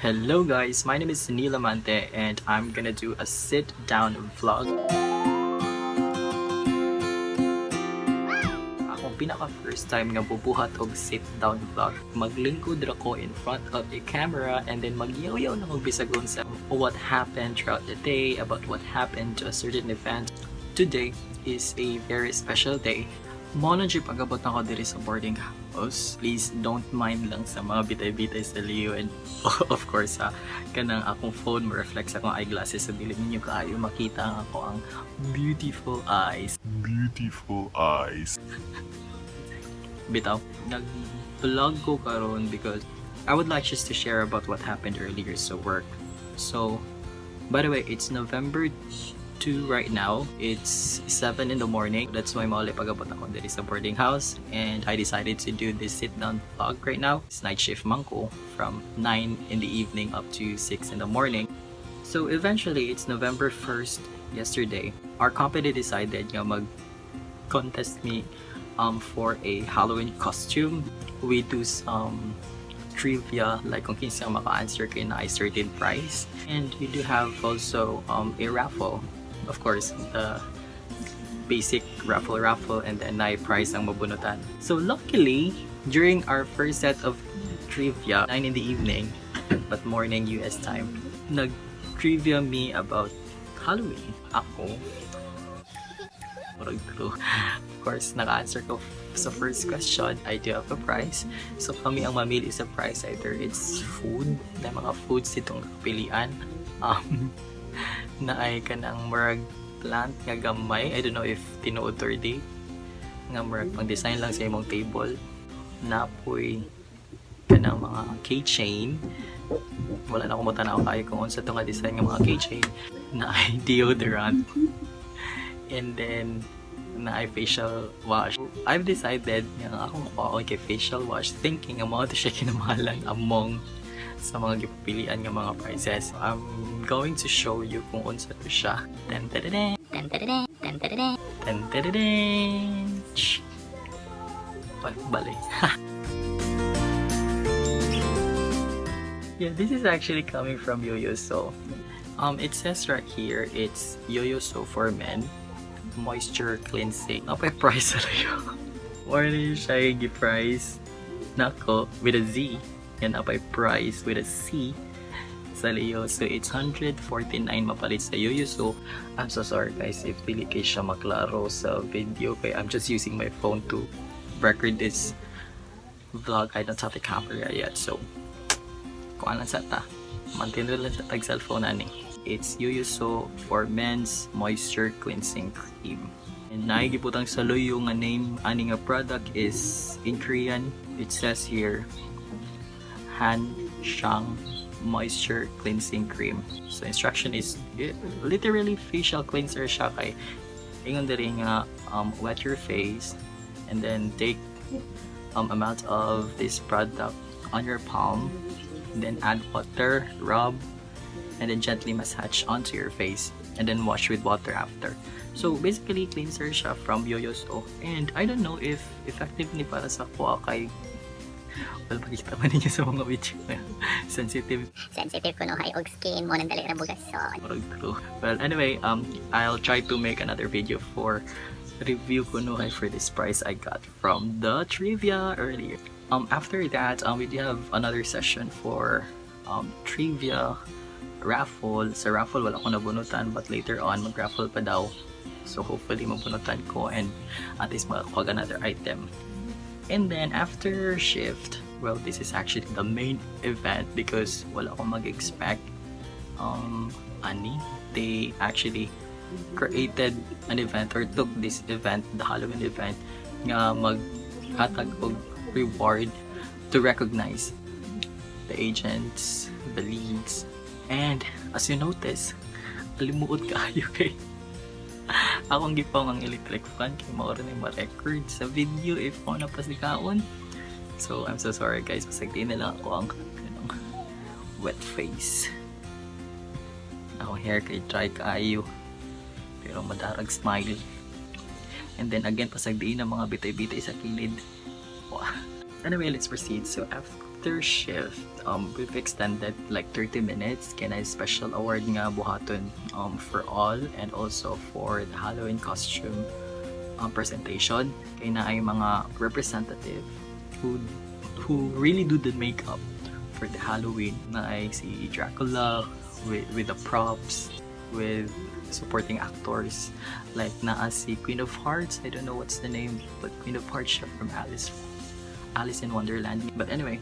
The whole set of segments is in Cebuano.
Hello guys, my name is Neil Amante and I'm gonna do a sit down vlog. Akong pinaka first time nga bubuhat og sit down vlog. Maglingkod ra ko in front of a camera and then magyaw-yaw na kog bisag unsa, what happened throughout the day, about what happened to a certain event. Today is a very special day. Mao na jud pag-abot nako diri sa boarding house. Please don't mind lang sa mga bitay-bitay sa liyo and of course sa kanang akong phone mo reflect sa akong eyeglasses sa dili ninyo kaayo makita ang ako ang beautiful eyes. Beautiful eyes. Bitaw, nag-vlog ko karon because I would like just to share about what happened earlier sa work. So, by the way, it's November 2 right now. It's 7 in the morning. That's why mao pag-abot nako diri sa boarding house and I decided to do this sit down vlog right now. It's night shift man ko from 9 in the evening up to 6 in the morning. So eventually, it's November 1st yesterday. Our company decided nga mag contest me for a Halloween costume. We do some trivia, like kung kinsa ang maka-answer kay naay certain prize. And we do have also a raffle. Of course, the basic raffle and then naay prize ang mabunutan. So luckily, during our first set of trivia, 9 in the evening, but morning US time, nag-trivia me about Halloween. Ako, murag true. Of course, naka-answer ko sa first question, I do have a prize. So kami ang mamili sa prize. Either it's food, na mga foods itong kapilian. Naay kanang murag plant nga gamay. I don't know if tinuod or di. Nga murag pang design lang sa imong table. Naa poy kanang mga keychain. Wala na akong matanaw kayo kung unsa to nga design ng mga keychain. Naay deodorant. And then naay facial wash. I've decided nga akong kuhaon kay facial wash, thinking nga mao to siya kinamahalan among sa mga gipilian nga mga prizes. I'm going to show you kung unsa to siya. Ten ten ten Dun, dun, dun, dun, dun, dun. Ten ten ten. Shh. Ay, bali. Yeah, this is actually coming from Yoyoso. It says right here, it's Yoyoso for Men Moisture Cleansing. Naa pay price na yun. Or na siya yung price nako with a Z and naa pay price with a C sa Leo. So, it's 149 mapalit sa Yoyoso. I'm so sorry guys if dili kay siya maklaro sa video kay I'm just using my phone to record this vlog. I don't have the camera yet. So, kuan lang sa ta. Maintain lang sa tag cellphone ani. It's Yoyoso for Men's Moisture Cleansing Cream. And naay gibutang sa luyo nga name ani nga product is in Korean. It says here Han Shang Moisture Cleansing Cream. So instruction is literally facial cleanser siya kay ingon diri nga wet your face and then take amount of this product on your palm, then add water, rub, and then gently massage onto your face and then wash with water after. So basically cleanser siya from Yoyoso and I don't know if effective ni para sa kuha kay, well, makita man ninyo sa mga video sensitive. Sensitive ko no hay og skin mao nang dali ra bugason. Murag true. Well, anyway, I'll try to make another video for review kunuhay for this prize I got from the trivia earlier. After that, we do have another session for trivia raffle. Sa raffle, wala ko nabunutan, but later on, mag-raffle pa daw. So, hopefully, mabunutan ko and at least makakuha another item. And then, after shift, well, this is actually the main event because wala akong mag-expect ani. They actually created an event or took this event, the Halloween event, nga maghatag og reward to recognize the agents, the leads, and as you notice, alimuot kaayo kay akong gipang ang electric fan kay mao ra ni ma-record sa video if mao na pasikaon. So, I'm so sorry guys, basta di na lang ako ang kanang wet face. Akong hair kay dry kaayo. Pero madarag smile. And then again, pasagdiin ang mga bitay-bitay sa kilid. Wow. Anyway, let's proceed. So, after After shift, we've extended like 30 minutes kay naay special award nga buhaton for all and also for the Halloween costume presentation kay naay mga representative who really do the makeup for the Halloween. Naay si Dracula with the props, with supporting actors, like naa si Queen of Hearts. I don't know what's the name, but Queen of Hearts siya from Alice in Wonderland. But anyway,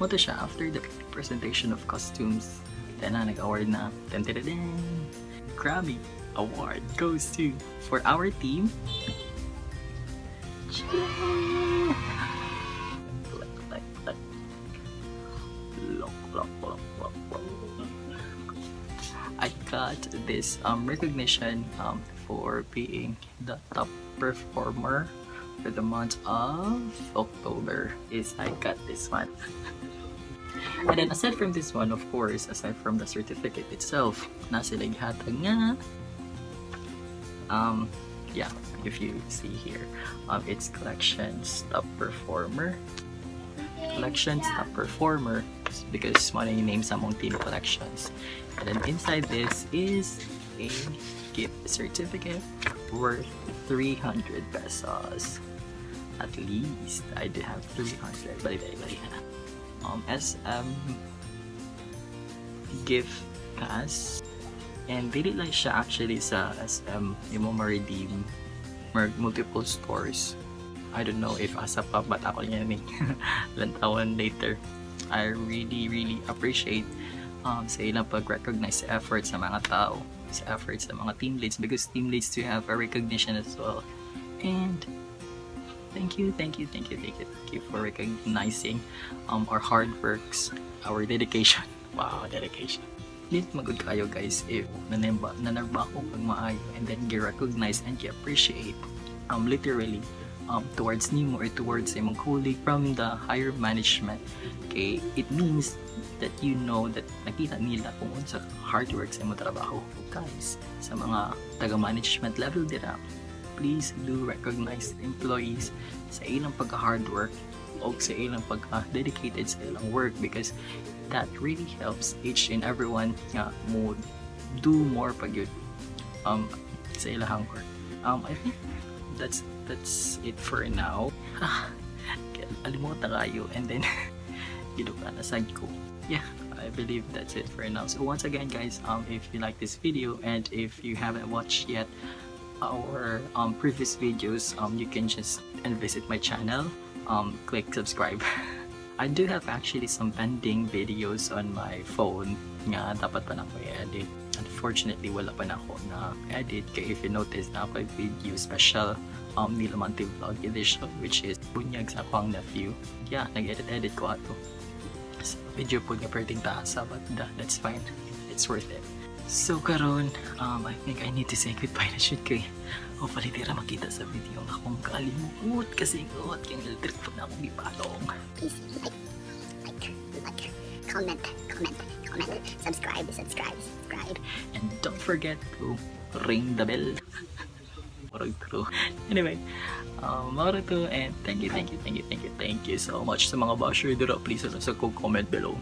mao to siya, after the presentation of costumes, then na nag-award na. Ten, ten, ten. Grammy Award goes to, for our team, like, look, look, look, look, look. I got this recognition for being the top performer for the month of October is I got this one. And then aside from this one, of course, aside from the certificate itself, naa sila gihatag nga yeah, if you see here, it's collections top performer. Collections top performer because mao na yung name sa among team, collections. And then inside this is a gift certificate worth 300 pesos. At least I do have 300. Balik, balik, balik. SM gift pass. And dili lang siya actually sa SM imo ma-redeem, multiple stores. I don't know if asa pa, but ako niya ni lantawan later. I really, really appreciate sa ilang pag-recognize sa effort sa mga tao, sa efforts sa mga team leads, because team leads to have a recognition as well. And thank you, thank you, thank you, thank you, thank you for recognizing our hard works, our dedication. Wow, dedication. Lit magud kayo, guys, if nanemba nanarbaho kag maayo and then gi-recognize and gi-appreciate literally towards nimo or towards imong colleague from the higher management, kay it means that you know that nakita nila kung unsa hard work sa imong trabaho. Guys, sa mga taga management level dira, please do recognize the employees sa ilang pagka hard work o sa ilang pagka dedicated sa ilang work, because that really helps each and everyone nga mo do more pag yun sa ilahang work. I think that's it for now. Alimutan kayo and then giduka na sad ko. Yeah, I believe that's it for now. So once again, guys, if you like this video and if you haven't watched yet our previous videos, you can just and visit my channel, click subscribe. I do have actually some pending videos on my phone nga dapat pa nako i-edit. Unfortunately, wala pa nako na edit kay if you notice naa koy video special Nilamante vlog edition, which is bunyag sa akong nephew. Yeah, nag-edit-edit ko ato. Sa video po nga perting taasa, but that's fine. It's worth it. So karon, I think I need to say goodbye na shoot kay hopefully di ra makita sa video ang akong kalimuot kasi ngot kay electric fan na akong gipatong. Please like, like, like, comment, comment, comment, subscribe, subscribe, subscribe. And don't forget to ring the bell. Murag true. Anyway, mao to and thank you, thank you, thank you, thank you, thank you so much sa mga basher dira. Please sa ko comment below.